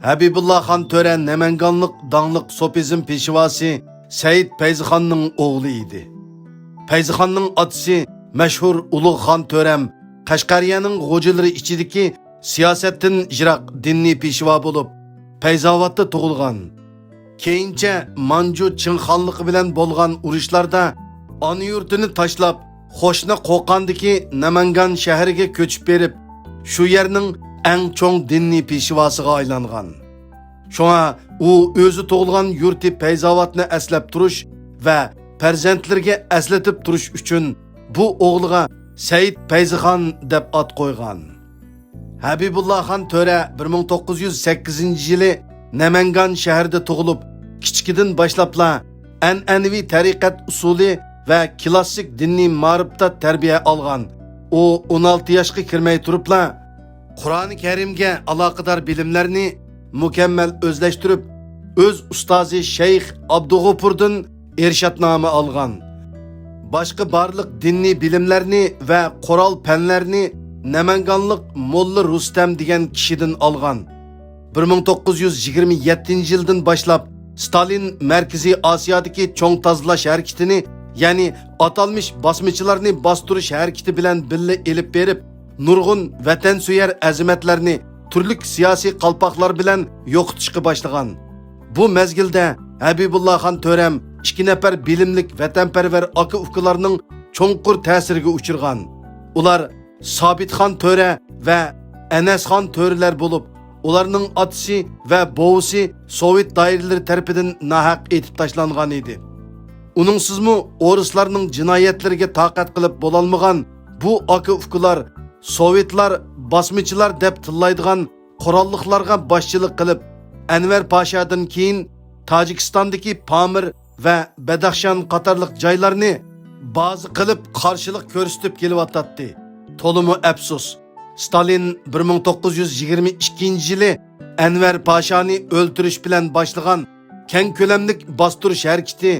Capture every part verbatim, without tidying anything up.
ھەبىبۇللا خان تۆرە نەمەنگانلىق داڭلىق سوپىزم پېشۋاسى سەئىد پەيزىخاننىڭ ئوغلى ئىدى. پەيزىخاننىڭ ئاتىسى مەشھۇر ئۇلۇغ خان تۆرەم قەشقەرىيەنىڭ غوجىلىرى ئىچىدىكى سىياسەتتىن يىراق دىنىي پېشۋا بولۇپ، پەيزاۋاتتا تۇغۇلغان. كېيىنچە مانجۇ چىڭ خانلىقى بىلەن بولغان ئۇرۇشلاردا ئانا يۇرتىنى تاشلاپ، قوشنا قوقاندىكى نەمەنگان شەھىرىگە كۆچۈپ بېرىپ، شۇ يەرنىڭ ئەڭ چوڭ دىنىي پېشۋاسىغا ئايلانغان. شۇڭا ئۇ ئۆزى تۇغۇلغان يۇرتى پەيزاۋاتنى ئەسلەپ تۇرۇش ۋە پەرزەنتلىرىگە ئەسلىتىپ تۇرۇش ئۈچۈن بۇ ئوغلىغا سەئىد پەيزىخان دەپ ئات قويغان. ھەبىبۇللا خان تۆرە بىر مىڭ توققۇز يۈز سەككىزىنچى يىلى نەمەنگان شەھىرىدە تۇغۇلۇپ، كىچىكىدىن باشلاپلا ئەنئەنىۋى تەرىقەت ئۇسۇلى ۋە كلاسسىك دىنىي مائارىپتا تەربىيە ئالغان. ئۇ ئون ئالتە ياشقا كىرمەي تۇرۇپلا، قۇرئانى كەرىمگە ئالاقىدار بىلىملەرنى مۇكەممەل ئۆزلەشتۈرۈپ، ئۆز ئۇستازى شەيخ ئابدۇغوپۇردىن ئىرشادنامە ئالغان. باشقا بارلىق دىنىي بىلىملەرنى ۋە قورال پەنلەرنى نەمەنگانلىق موللا رۇستەم دېگەن كىشىدىن ئالغان. بىر مىڭ توققۇز يۈز يىگىرمە يەتتىنچى يىلدىن باشلاپ ستالىن مەركىزىي ئاسىيادىكى چوڭ تازىلاش ھەرىكىتىنى، يەنى ئاتالمىش باسمىچىلارنى باستۇرۇش ھەرىكىتى بىلەن بىللە ئېلىپ بېرىپ، نۇرغۇن ۋەتەنسۆيەر ئەزىمەتلەرنى تۈرلۈك سىياسىي قالپاقلار بىلەن يوقىتىشقا باشلىغان. بۇ مەزگىلدە ھەبىبۇللا خان تۆرەم ئىككى نەپەر بىلىملىك ۋەتەنپەرۋەر ئاكا-ئۇكىلارنىڭ چوڭقۇر تەسىرىگە ئۇچرىغان. ئۇلار سابىتخان تۆرە ۋە ئەنەسخان تۆرىلەر بولۇپ، ئۇلارنىڭ ئاتىسى ۋە بوۋىسى سوۋېت دائىرىلىرى تەرىپىدىن ناھەق ئېتىپ تاشلانغان ئىدى. ئۇنىڭسىزمۇ ئورۇسلارنىڭ جىنايەتلىرىگە تاقەت قىلىپ بولالمىغان بۇ ئاكا-ئۇكىلار سوۋېتلار، باسمىچىلار دەپ تىللايدىغان قوراللىقلارغا باشچىلىق قىلىپ، ئەنۋەر پاشادىن كېيىن تاجىكىستاندىكى پامىر ۋە بەدەخشان قاتارلىق جايلارنى بازا قىلىپ قارشىلىق كۆرسىتىپ كېلىۋاتاتتى. تولىمۇ ئەپسۇس، ستالىن بىر مىڭ توققۇز يۈز يىگىرمە ئىككىنچى يىلى ئەنۋەر پاشانى ئۆلتۈرۈش بىلەن باشلىغان كەڭ كۆلەملىك باستۇرۇش ھەرىكىتى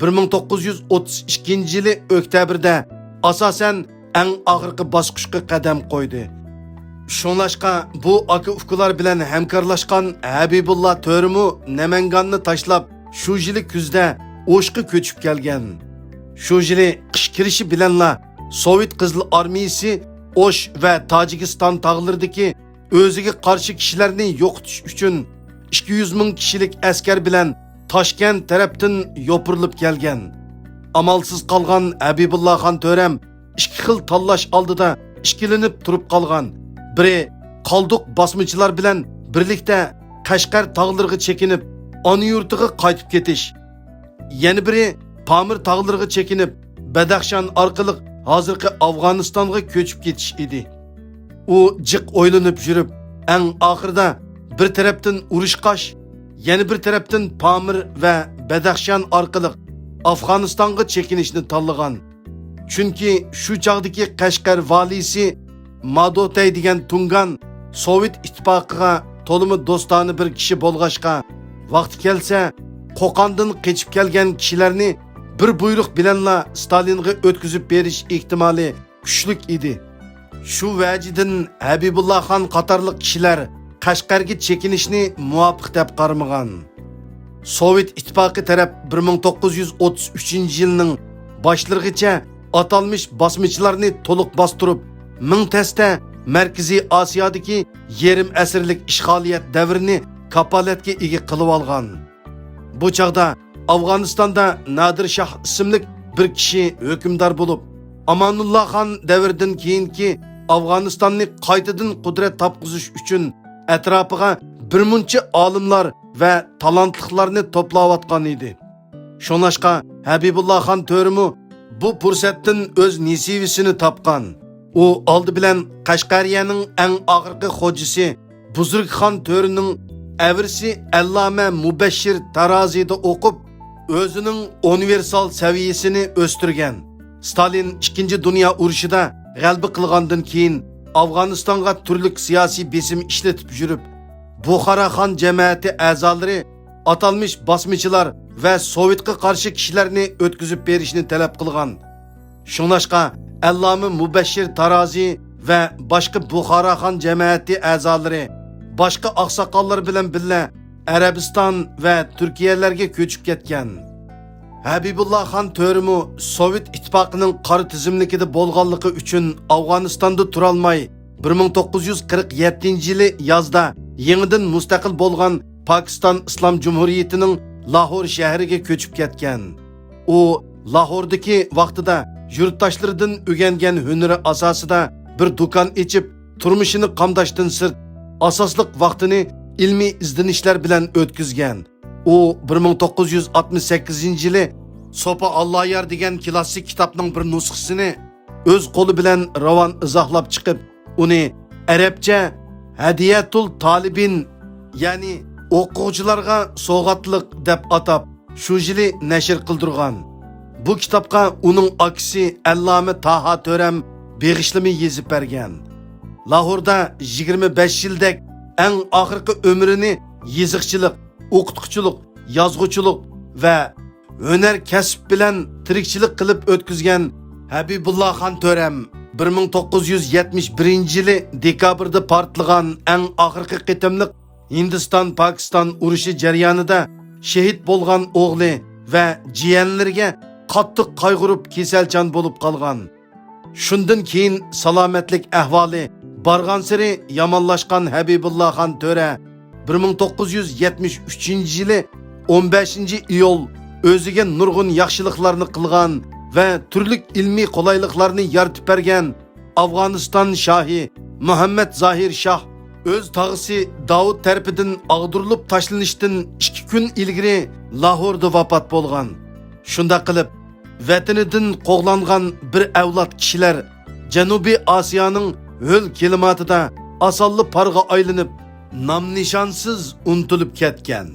بىر مىڭ توققۇز يۈز ئوتتۇز ئىككىنچى يىلى ئۆكتەبىردە ئاساسەن ئەڭ ئاخىرقى باسقۇچقا قەدەم قويدى. شۇڭلاشقا بۇ ئاكا-ئۇكىلار بىلەن ھەمكارلاشقان ھەبىبۇللا تۆرىمۇ نەمەنگاننى تاشلاپ، شۇ يىلى كۈزدە ئوشقا كۆچۈپ كەلگەن. شۇ يىلى قىش كىرىشى بىلەنلا سوۋېت قىزىل ئارمىيىسى ئوش ۋە تاجىكىستان تاغلىرىدىكى ئۆزىگە قارشى كىشىلەرنى يوقىتىش ئۈچۈن ئىككى يۈز مىڭ كىشىلىك ئەسكەر بىلەن تاشكەنت تەرەپتىن يوپۇرۇلۇپ كەلگەن. ئامالسىز قالغان ھەبىبۇللا خان تۆرەم ئىككى خىل تاللاش ئالدىدا ئىككىلىنىپ تۇرۇپ قالغان. بىرى، قالدۇق باسمىچىلار بىلەن بىرلىكتە قەشقەر تاغلىرىغا چېكىنىپ، ئانا يۇرتىغا قايتىپ كېتىش. يەنە بىرى، پامىر تاغلىرىغا چېكىنىپ، بەدەخشان ئارقىلىق ھازىرقى ئافغانىستانغا كۆچۈپ كېتىش ئىدى. ئۇ جىق ئويلىنىپ يۈرۈپ، ئەڭ ئاخىرىدا بىر تەرەپتىن ئۇرۇشقاش، يەنە بىر تەرەپتىن پامىر ۋە بەدەخشان ئارقىلىق ئافغانىستانغا چېكىنىشنى تاللىغان. چۈنكى شۇ چاغدىكى قەشقەر ۋالىيسى مادوتەي دېگەن تۇڭگان سوۋېت ئىتتىپاقىغا تولىمۇ دوستانە بىر كىشى بولغاچقا، ۋاقتى كەلسە، قوقاندىن قېچىپ كەلگەن كىشىلەرنى بىر بۇيرۇق بىلەنلا ستالىنغا ئۆتكۈزۈپ بېرىش ئېھتىمالى كۈچلۈك ئىدى. شۇ ۋەجىدىن ھەبىبۇللا خان قاتارلىق كىشىلەر قەشقەرگە چېكىنىشنى مۇۋاپىق دەپ قارىمىغان. سوۋېت ئىتتىپاقى تەرەپ بىر مىڭ توققۇز يۈز ئوتتۇز ئۈچىنچى يىلنىڭ باشلىرىغىچە ئاتالمىش باسمىچىلارنى تولۇق باستۇرۇپ، مىڭ تەستە مەركىزىي ئاسىيادىكى يېرىم ئەسىرلىك ئىشغالىيەت دەۋرىنى كاپالەتكە ئىگە قىلىۋالغان. بۇ چاغدا ئافغانىستاندا نادىر شاھ ئىسىملىك بىر كىشى ھۆكۈمدار بولۇپ، ئامانۇللا خان دەۋرىدىن كېيىنكى ئافغانىستاننى قايتىدىن قۇدرەت تاپقۇزۇش ئۈچۈن ئەتراپىغا بىرمۇنچە ئالىملار ۋە تالانتلىقلارنى توپلاۋاتقان ئىدى. شۇڭلاشقا ھەبىبۇللا خان تۆرىمۇ بۇ پۇرسەتتىن ئۆز نېسىۋىسىنى تاپقان. ئۇ ئالدى بىلەن قەشقەرىيەنىڭ ئەڭ ئاخىرقى خوجىسى بۇزرۇكخان تۆرىنىڭ ئەۋرىسى ئەللامە مۇبەششىر تارازىدا ئوقۇپ، ئۆزىنىڭ ئۇنىۋېرسال سەۋىيەسىنى ئۆستۈرگەن. ستالىن ئىككىنچى دۇنيا ئۇرۇشىدا غەلىبە قىلغاندىن كېيىن، ئافغانىستانغا تۈرلۈك سىياسىي بېسىم ئىشلىتىپ يۈرۈپ، بۇخارا خان جەمەتى ئەزالىرى ئاتالمىش باسمىچىلار ۋە سوۋېتقا قارشى كىشىلەرنى ئۆتكۈزۈپ بېرىشنى تەلەپ قىلغان. شۇڭلاشقا، ئەللامە مۇبەششىر تارازى ۋە باشقا بۇخاراخان جەمەتى ئەزالىرى باشقا ئاقساقاللار بىلەن بىللە ئەرەبىستان ۋە تۈركىيەلەرگە كۆچۈپ كەتكەن. ھەبىبۇللا خان تۆرىمۇ سوۋېت ئىتتىپاقىنىڭ قارا تىزىملىكىدە بولغانلىقى ئۈچۈن ئافغانىستاندا تۇرالماي، بىر مىڭ توققۇز يۈز قىرىق يەتتىنچى يىلى يازدا يېڭىدىن مۇستەقىل بولغان پاكىستان ئىسلام جۇمھۇرىيىتىنىڭ لاھور شەھىرىگە كۆچۈپ كەتكەن. ئۇ لاھوردىكى ۋاقتىدا يۇرتداشلىرىدىن ئۆگەنگەن ھۈنىرى ئاساسىدا بىر دۇكان ئېچىپ، تۇرمۇشىنى قامداشتىن سىرت، ئاساسلىق ۋاقتىنى ئىلمىي ئىزدىنىشلەر بىلەن ئۆتكۈزگەن. ئۇ بىر مىڭ توققۇز يۈز ئاتمىش سەككىزىنچى يىلى سوپا ئاللايار دېگەن كلاسسىك كىتابنىڭ بىر نۇسخىسىنى ئۆز قولى بىلەن راۋان ئىزاھلاپ چىقىپ، ئۇنى ئەرەبچە ھەدىيەتۇل تالىبىن، يەنى ئوقۇغۇچىلارغا سوۋغاتلىق دەپ ئاتاپ، شۇ يىلى نەشر قىلدۇرغان. بۇ كىتابقا ئۇنىڭ ئاكىسى ئەللامە تاھا تۆرەم بېغىشلىما يېزىپ بەرگەن. لاھوردا يىگىرمە بەش يىلدەك ئەڭ ئاخىرقى ئۆمرىنى يېزىقچىلىق، ئوقۇتقۇچىلىق، يازغۇچىلىق ۋە ھۈنەر كەسىپ بىلەن تىرىكچىلىك قىلىپ ئۆتكۈزگەن ھەبىبۇللا خان تۆرەم بىر مىڭ توققۇز يۈز يەتمىش بىرىنچى يىلى دېكابىردا پارتلىغان ئەڭ ئاخىرقى قېتىملىق ھىندىستان-پاكىستان ئۇرۇشى جەريانىدا شېھىت بولغان ئوغلى ۋە جىيەنلىرىگە قاتتىق قايغۇرۇپ كېسەلچان بولۇپ قالغان. شۇندىن كېيىن سالامەتلىك ئەھۋالى بارغانسېرى يامانلاشقان ھەبىبۇللا خان تۆرە بىر مىڭ توققۇز يۈز يەتمىش ئۈچىنچى يىلى ئون بەشىنچى ئىيۇل ئۆزىگە نۇرغۇن ياخشىلىقلارنى قىلغان ۋە تۈرلۈك ئىلمىي قولايلىقلارنى يارىتىپ بەرگەن ئافغانىستان شاھى مۇھەممەد زاھىر شاھ ئۆز تاغىسى داۋۇت تەرىپىدىن ئاغدۇرۇلۇپ تاشلىنىشتىن ئىككى كۈن ئىلگىرى لاھوردا ۋاپات بولغان. شۇنداق قىلىپ، ۋەتىنىدىن قوغلانغان بىر ئەۋلاد كىشىلەر جەنۇبىي ئاسىيانىڭ ھۆل كىلىماتىدا ئاسانلا پارغا ئايلىنىپ، نام-نىشانسىز ئۇنتۇلۇپ كەتكەن.